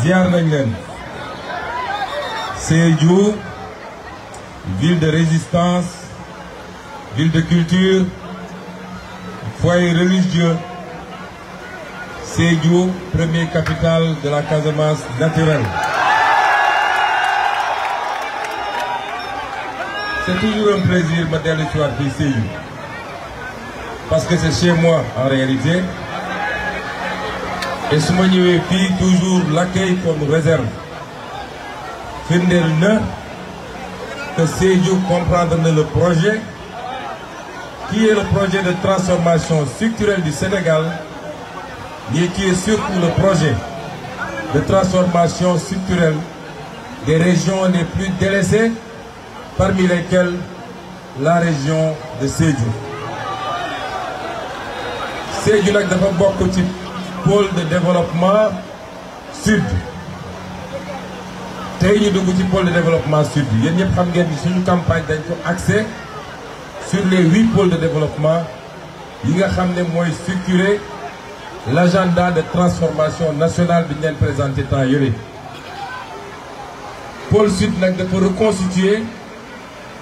ziar nañ leen. Sédhiou, ville de résistance, ville de culture, foyer religieux. Sédhiou, première capitale de la Casamance naturelle. C'est toujours un plaisir de dellu si waat fii Sédhiou parce que c'est chez moi en réalité. Et su ma ñëwee fii toujours l'accueil qu'on nous réserve firndeel na que Sédhiou comprendre na le projet qui est le projet de transformation structurelle du Sénégal, mais qui est surtout le projet de transformation structurelle des régions les plus délaissées, parmi lesquelles la région de Sédhiou. Sédhiou nag dafa bokk ci pôle de développement sud. tey ñu dugg ci pôle de développement sud bi yéen ñëpp xam ngeen ni suñu campagne dañ ko axé sur les 8 pôles de développement yi nga xam ne mooy structurer l'agenda de transformation nationale bi ñu leen présenté temps yële. pôle sud nag dafa reconstituer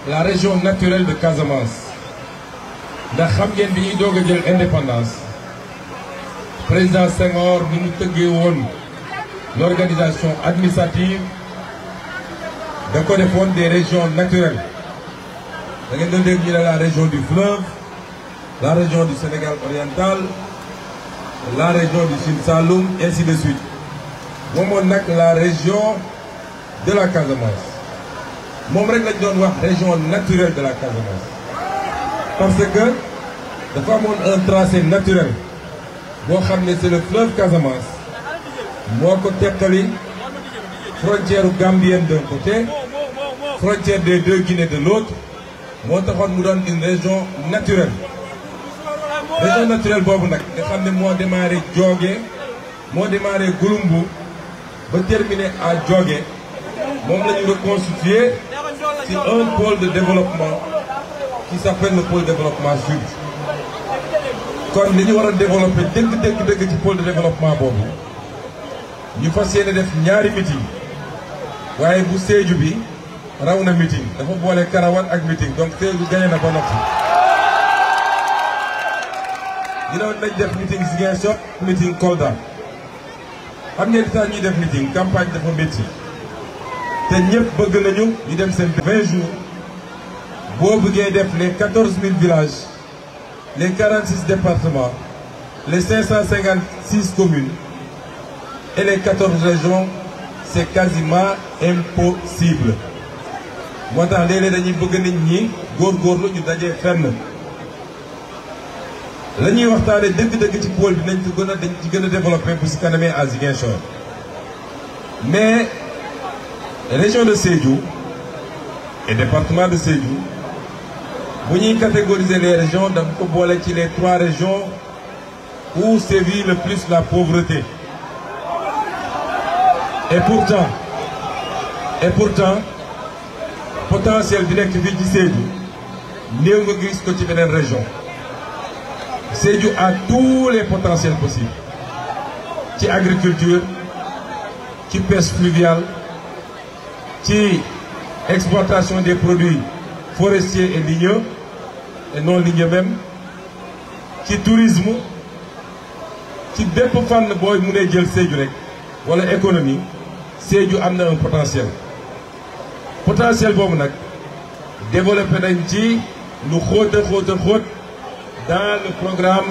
la région naturelle de Casamance ndax xam ngeen bi ñuy doog a jël indépendance président Senghor ni mu tëggee woon l'organisation administrative da ko defoon des régions naturelles da ngeen doon dégg ñu ne la région du fleuve, la région du Sénégal oriental, la région du Sine Saloum, ainsi de suite. moomoon nag la région de la Casamance moom rek lañ doon wax région naturelle de la Casamance parce que dafa amoon un tracé naturel boo xam ne c'est le fleuve Casamance moo ko teqali frontière gambienne d'un côté, frontière des deux Guinées de l'autre, moo taxoon mu doon une région naturelle. région naturelle boobu nag nga xam ne moo démarré Diogué moo démarré Gouloumbou ba terminé à Diogué moom la ñu reconstitué ci un pôle de développement qui s'appelle le pôle de développement sud. kon li ñu war a développer dëgg ci pôle de développement boobu ñu fas yéene def ñaari meeting waaye bu Sédhiou bi raw na meeting dafa boole karawaan ak meeting donc Sédhiou gagné na ba noppi. dina nañ def meeting Ziguinchor meeting Kolda xam ngeen tax ñuy def meeting campagne dafa métti te ñëpp bëgg nañu ñu dem seen 20 jours boo bëggee def les 14 000 villages les 46 départements les 556 communes et les 14 régions c'est quasiment impossible. moo tax léeg-léeg dañuy bëgg nit ñi góorgóorlu ñu dajee fenn la ñuy waxtaane dëgg-dëgg ci pôle bi nañ ko gën a développé bu si kanamee à Ziguinchor. mais région de Sédhiou et département de Sédhiou bu ñuy catégoriser les régions dañ ko boole ci les 3 régions où sévit le plus la pauvreté. et pourtant potentiel bi nekk fii ci Sédhiou néew nga gis ko ci beneen région. Sédhiou a tous les potentiels possibles ci agriculture ci pêche fluviale ci exploitation des produits forestiers et ligneux et non ligneux même ci tourisme ci bépp fànn booy mu ne jël Sédhiou rek wala économie Sédhiou am na un potentiel boobu nag développé nañ ci lu xóot dans le programme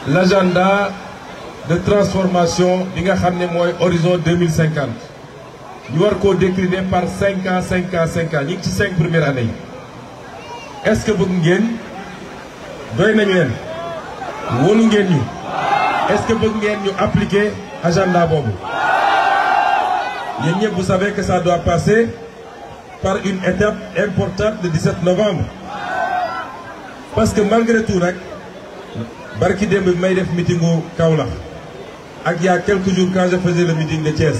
l'agenda de transformation bi nga xam ne mooy horizon 2050 ñu war koo décliner par 5 ans ñu ngi ci 5 premières années yi. est-ce que bëgg ngeen doy nañu leen wóolu ngeen ñu est-ce que bëgg ngeen ñu appliquer agenda boobu. yéen ñëpp vous savez que ça doit passer par une étape importante le 17 novembre. parce que malgré tout nag barki démb bi may def meetingu Kaolack ak il y a quelques jours quand je faisais le meeting de Thiès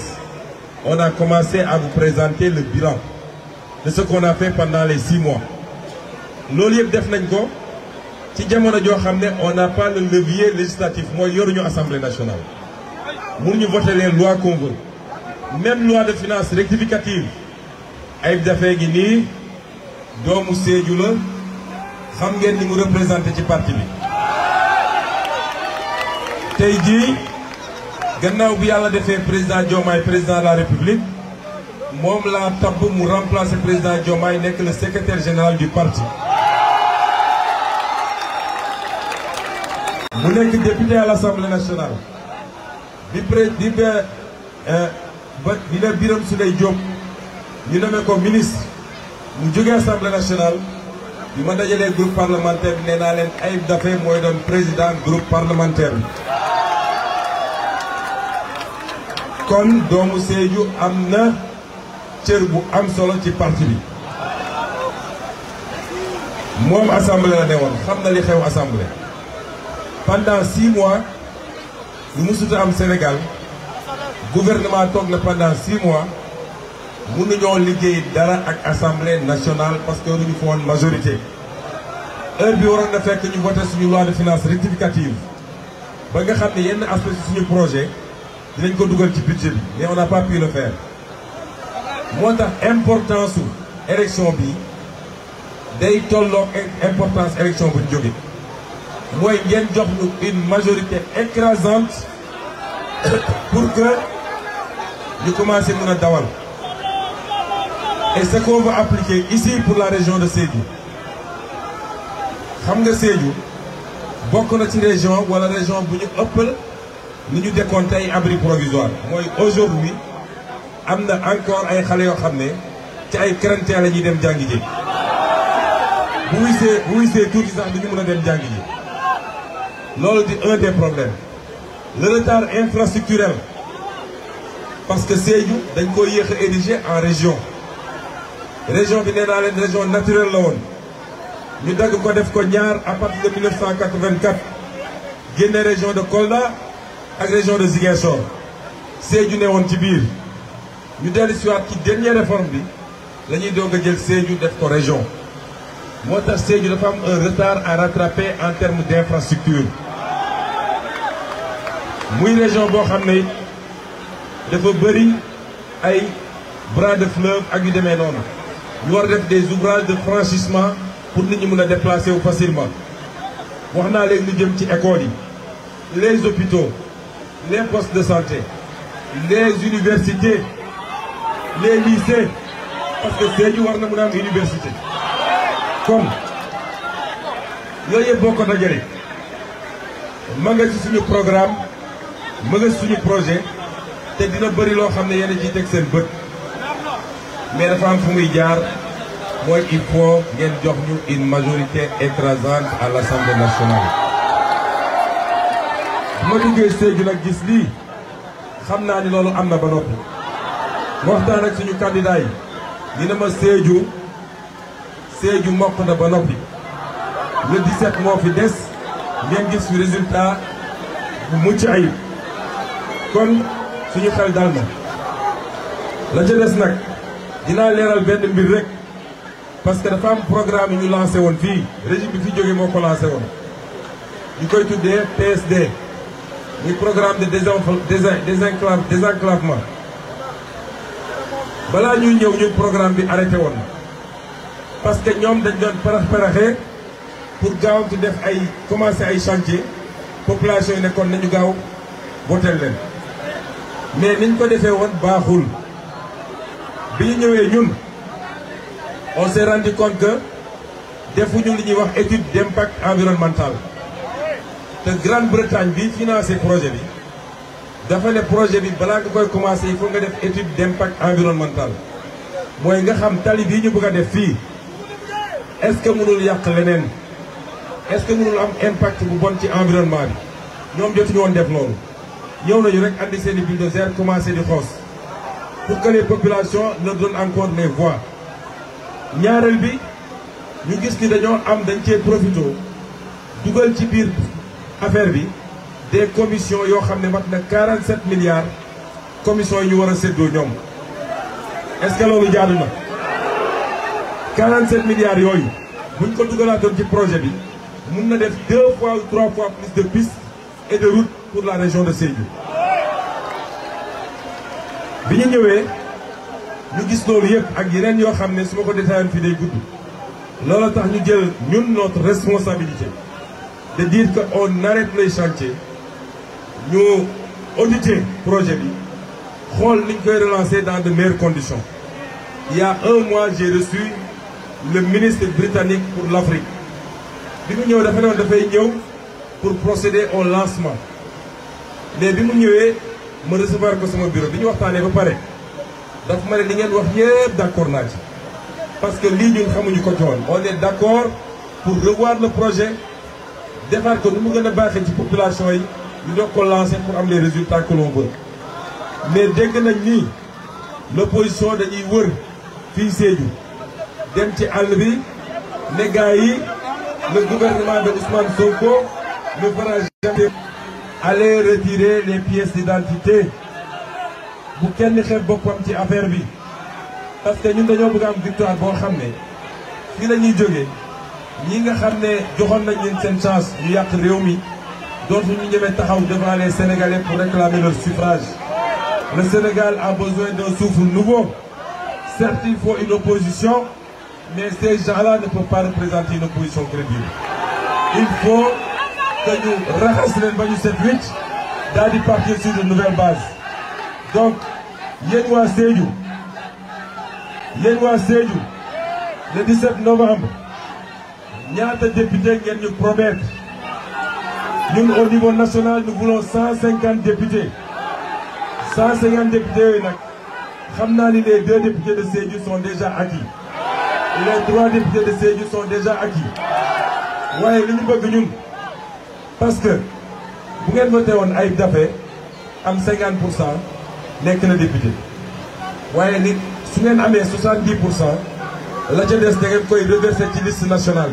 on a commencé à vous présenter le bilan de ce qu'on a fait pendant les 6 mois. loolu yëpp def nañ ko ci jamono joo xam ne on n'a pas le levier législatif mooy yoruñu assemblée nationale mënuñu voter les lois qu'on veut même loi de finances rectificative Ayib Daffé gi nii doomu Sédhiou la xam ngeen ni mu représenté ci parti bi tey jii gannaaw bi yàlla defee président Diomaye président de la République moom laa tabb mu remplacer président Diomaye nekk le secrétaire général du parti mu nekk député à l'Assemblée nationale bi la Birame Souleye Diop ñu nommé ko ministre mu jógee Assemblée nationale bi ma dajalee groupe parlementaire bi nee naa leen Ayib Daffé mooy doon président groupe parlementaire bi kon doomu Sédhiou am na cër bu am solo ci parti bi moom assemblée la ne woon xam na li xew assemblée pendant 6 mois lu musuta am Sénégal gouvernement toog na pendant 6 mois mënuñoo liggéey dara ak assemblée nationale parce que ñu fa woon majorité heure bi waroon na fekk ñu voté suñu loi de finances rectificative ba nga xam ne yenn aspect suñu projet dinañ ko dugal ci budget bi mais on n'a pas pu le faire moo tax importance su élection bi day tolloo importance élection bu ñu jóge mooy ngeen jox ñu une majorité écrasante pour que ñu commencer mën a dawal et ce qu'on va appliquer ici pour la région de Sédhiou xam nga Sédhiou bokk na ci région wala région bu ñu ëppal ni ñu décompté ay abri provisoire mooy aujourd'hui am na encore ay xale yoo xam ne ci ay craintes la ñuy dem jàngi ji bu wisee tuuti sax du ñu mën a dem jàngi ji loolu di un des problèmes le retard infrastructurel parce que Sédhiou dañ ko yéex a érigé en région bi nee naa leen région naturelle la woon ñu dagg ko def ko ñaar à partir de 1984 génne région de Kolda ak région de Ziguinchor Sédhiou ne woon ci biir ñu dellu si waat ci dernière réforme bi la ñuy doog a jël Sédhiou def ko région moo tax Sédhiou dafa am un retard à rattraper en termes d'infrastructure muy région boo xam ne dafa bëri ay bras de fleuve ak yu demee noonu ñu war def des ouvrages de franchissement pour nit ñi mën a déplacer wu facilement wax naa léegi lu jëm ci écoles yi les hôpitaux les postes de santé les universités les lycées parce que Sédhiou war na mën a am université comme yooyu yëpp boo ko dajale ma nga ci suñu programme ma nga ci suñu projet te dina bëri loo xam ne yéen a ciy teg seen bët mais dafa am fu muy jaar mooy il faut ngeen jox ñu une majorité écrasante à l'Assemblée nationale. bu ma duggee Sédhiou nag gis lii xam naa ni loolu am na ba noppi waxtaan ak suñu candidat yi dina ma Sédhiou mokk na ba noppi le 17 moo fi des ngeen gis fi résultat bu mucc ayib kon suñu xel dal na la ca des nag dinaa leeral benn mbir rek parce que dafa am programme yi ñu lancé woon fii régime bi fi jógee moo ko lancé woon ñu koy tuddee PSD muy programme de désenclavement balaa ñuy ñëw ñun programme bi arrêté woon parce que ñoom dañ doon parax-paraxee pour gaaw ci def ay commencé ay chantier population yi nekkoon nañu gaaw votel leen mais niñ ko defee woon baaxul bi ñu ñëwee ñun on s'est rendu compte que defuñu li ñuy wax étude d'impact environnemental te Grande-Bretagne bi financé projet bi dafa ne projet bi balaa nga koy commencé il faut nga def étude d'impact environnemental mooy nga xam tali bii ñu bëgg a def fii est-ce que mënul yàq leneen est-ce que mënul am impact bu bon ci environnement bi ñoom jotuñu woon def loolu ñëw nañu rek andi seen i bulldozer commencé di xoos pour que les populations leur donnent encore les voies ñaareel bi ñu gis ni dañ cee profité dugal ci biir affaire bi des commissions yoo xam ne mat na 47 milliards commission yi ñu war a séddoo ñoom est-ce que loolu jaadu na 47 milliards yooyu buñ ko dugalaatoon ci projet bi mun na def 2 fois ou 3 fois plus de pistes et de routes pour la région de Sédhiou bi ñu ñëwee ñu gis loolu yëpp ak yeneen yoo xam ne su ma ko détaillé fii day gudd loolu tax ñu jël ñun notre responsabilité de dire que on arrête les chantiers ñu auditer projet bi xool niñ koy relancer dans de meilleures conditions. Il y a un mois j'ai reçu le ministre britannique pour l'Afrique bi mu ñëw dafa ne woon dafay ñëw pour procéder au lancement mais bi mu ñëwee ma recevoir ko sama bureau bi ñu waxtaanee ba pare dafa ma ne li ngeen wax yëpp d'accord naa ci parce que lii ñun xamuñu ko joon on est d'accord pour revoir le projet defar ko nu mu gën a baaxee ci population yi ñu doog ko lancer pour am les résultats que l'on veut mais dégg nañ ni l'opposition dañuy wër fii Sédhiou dem ci àll bi ne gars yi le gouvernement de Ousmane Sonko ne fera jamais aller retirer les pièces d'identité bu kenn xeeb boppam ci affaire bi parce que ñun dañoo bëgg am victoire boo xam ne fii la ñuy jógee ñi nga xam ne joxoon nañ leen seen chance ñu yàq réew mi dootu ñu ñemee taxaw devant les Sénégalais pour réclamer leur suffrage. Le Sénégal a besoin d'un souffle nouveau. Certes, il faut une opposition, mais ces gens-là ne peuvent pas représenter une opposition crédible. Il faut que nous raxas leen ba ñu set wicc daal di partir sur de nouvelles bases. Donc yéen waa Sédhiou le 17 novembre ñaata député ngeen ñu promettre ñun au niveau national nous voulons 150 députés 150 députés yooyu nag xam naa ni les 2 députés de Sédhiou sont déjà acquis les 3 députés de Sédhiou sont déjà acquis waaye li ñu bëgg ñun parce que bu ngeen voté woon Ayib Daffé am 50% nekk na député waaye nit su ngeen amee 70% la ca des da ngeen koy reverser ci liste nationale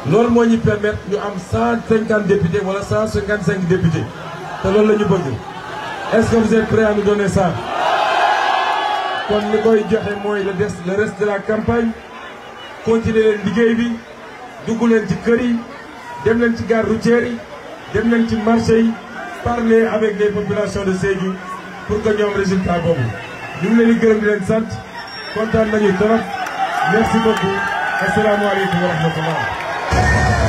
bi loolu moo ñu permettre ñu am 150 députés wala 155 députés te loolu la ñu bëgg est-ce que vous êtes prêts à nous donner ça kon li koy joxe mooy le reste de la campagne continuer leen liggéey bi dugg leen ci kër yi dem leen ci gare routière yi dem leen ci marché yi parler avec les populations de Sédhiou pour que ñoom résultat boobu ñu ngi leen di gërëm di leen sant kontaan nañu trop merci beaucoup asalaamaaleykum wa rahmatullah